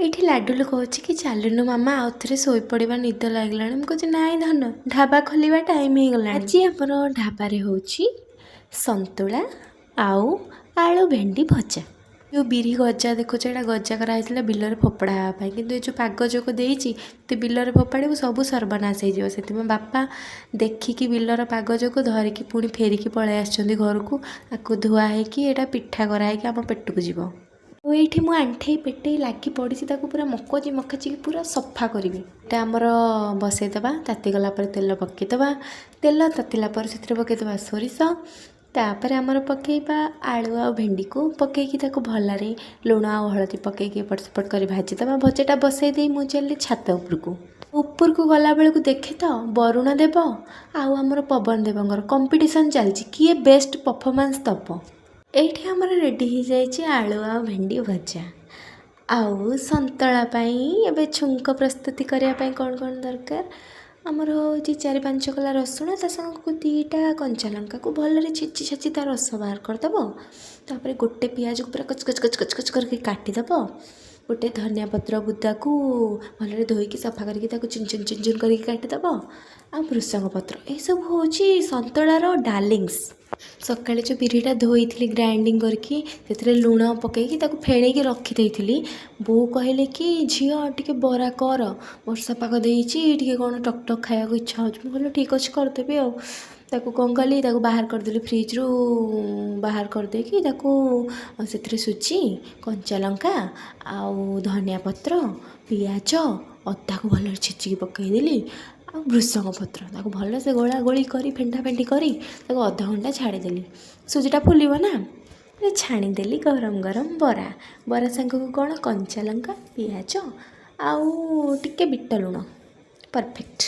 ଏଇଠି ଲାଡୁଲୁ କହୁଛି କି ଚାଲୁନୁ ମାମା, ଆଉ ଥରେ ଶୋଇପଡ଼ିବା, ନିଦ ଲାଗିଲାଣି। ମୁଁ କହୁଛି, ନାଇଁ ଧନ, ଢାବା ଖୋଲିବା ଟାଇମ୍ ହେଇଗଲାଣି। ଆଜି ଆମର ଢାବାରେ ହେଉଛି ସନ୍ତୁଳା ଆଉ ଆଳୁ ଭେଣ୍ଡି ଭଜା। ଯେଉଁ ବିରି ଗଜା ଦେଖୁଛ, ଏଇଟା ଗଜା କରାହେଇଥିଲା ବିଲରେ ଫୋପଡ଼ା ହେବା ପାଇଁ। କିନ୍ତୁ ଏ ଯେଉଁ ପାଗ ଯୋଗ ଦେଇଛି, ତୁ ବିଲରେ ଫୋପାଡ଼ିବୁ, ସବୁ ସର୍ବନାଶ ହେଇଯିବ। ସେଥିପାଇଁ ବାପା ଦେଖିକି ବିଲର ପାଗ ଯୋଗ ଧରିକି ପୁଣି ଫେରିକି ପଳେଇ ଆସିଛନ୍ତି ଘରକୁ। ଆକୁ ଧୁଆ ହେଇକି ଏଇଟା ପିଠା କରାହେଇକି ଆମ ପେଟକୁ ଯିବ। ଆଉ ଏଇଠି ମୁଁ ଆଣ୍ଠେଇ ପେଟେଇ ଲାଗି ପଡ଼ିଛି, ତାକୁ ପୁରା ମକଚି ମକଚିକି ପୁରା ସଫା କରିବି। ଏଇଟା ଆମର ବସେଇଦେବା। ତାତିଗଲା ପରେ ତେଲ ପକାଇଦେବା। ତେଲ ତାତିଲା ପରେ ସେଥିରେ ପକାଇଦେବା ସୋରିଷ। ତାପରେ ଆମର ପକାଇବା ଆଳୁ ଆଉ ଭେଣ୍ଡିକୁ ପକାଇକି ତାକୁ ଭଲରେ ଲୁଣ ଆଉ ହଳଦୀ ପକାଇକି ଏପଟ ସେପଟ କରି ଭାଜିଦେବା। ଭଜାଟା ବସେଇ ଦେଇ ମୁଁ ଚାଲିଲି ଛାତ ଉପରକୁ। ଉପରକୁ ଗଲାବେଳକୁ ଦେଖେ ତ ବରୁଣ ଦେବ ଆଉ ଆମର ପବନ ଦେବଙ୍କର କମ୍ପିଟିସନ୍ ଚାଲିଛି, କିଏ ବେଷ୍ଟ ପରଫର୍ମାନ୍ସ ଦେବ। ଏଇଠି ଆମର ରେଡ଼ି ହେଇଯାଇଛି ଆଳୁ ଆଉ ଭେଣ୍ଡି ଭଜା। ଆଉ ସନ୍ତୁଳା ପାଇଁ ଏବେ ଛୁଙ୍କ ପ୍ରସ୍ତୁତି କରିବା ପାଇଁ କ'ଣ କ'ଣ ଦରକାର? ଆମର ହେଉଛି 4-5 କଲା ରସୁଣ, ତା ସାଙ୍ଗକୁ 2ଟା କଞ୍ଚା ଲଙ୍କାକୁ ଭଲରେ ଛେଚି ଛେଚି ତା ରସ ବାହାର କରିଦେବ। ତାପରେ ଗୋଟେ ପିଆଜକୁ ପୁରା କଚ କଚ କଚ କଚ କଚ କରିକି କାଟିଦେବ। ଗୋଟେ ଧନିଆ ପତ୍ର ବୁଦାକୁ ଭଲରେ ଧୋଇକି ସଫା କରିକି ତାକୁ ଚୁନ ଚୁନ ଚୁନ ଚୁନ କରିକି କାଟିଦେବ, ଆଉ ଭୃସଙ୍ଗ ପତ୍ର। ଏସବୁ ହେଉଛି ସନ୍ତୁଳାର ଡାର୍ଲିଙ୍ଗସ୍। ସକାଳେ ଯେଉଁ ବିରିଟା ଧୋଇଥିଲି, ଗ୍ରାଇଣ୍ଡିଙ୍ଗ କରିକି ସେଥିରେ ଲୁଣ ପକାଇକି ତାକୁ ଫେଣେଇକି ରଖିଦେଇଥିଲି। ବୋଉ କହିଲେ କି, ଝିଅ, ଟିକେ ବରା କର, ବର୍ଷା ପାଗ ଦେଇଛି, ଟିକେ କ'ଣ ଟକ୍ ଟକ୍ ଖାଇବାକୁ ଇଚ୍ଛା ହେଉଛି। ମୁଁ କହିଲି, ଠିକ୍ ଅଛି, କରିଦେବି। ଆଉ ତାକୁ କ'ଣ କଲି? ତାକୁ ବାହାର କରିଦେଲି ଫ୍ରିଜ୍ରୁ। ବାହାର କରିଦେଇକି ତାକୁ ସେଥିରେ ସୁଜି, କଞ୍ଚା ଲଙ୍କା ଆଉ ଧନିଆ ପତ୍ର, ପିଆଜ, ଅଦାକୁ ଭଲରେ ଛେଚିକି ପକାଇଦେଲି ଆଉ ଭୃସଙ୍ଗ ପତ୍ର। ତାକୁ ଭଲସେ ଗୋଳା ଗୋଳି କରି, ଫେଣ୍ଟା ଫେଣ୍ଟି କରି ତାକୁ ଅଧଘଣ୍ଟା ଛାଡ଼ିଦେଲି। ସୁଜିଟା ଫୁଲିବ ନା। ଛାଣିଦେଲି ଗରମ ଗରମ ବରା। ବରା ସାଙ୍ଗକୁ କ'ଣ? କଞ୍ଚା ଲଙ୍କା, ପିଆଜ ଆଉ ଟିକେ ବିଟ ଲୁଣ, ପରଫେକ୍ଟ।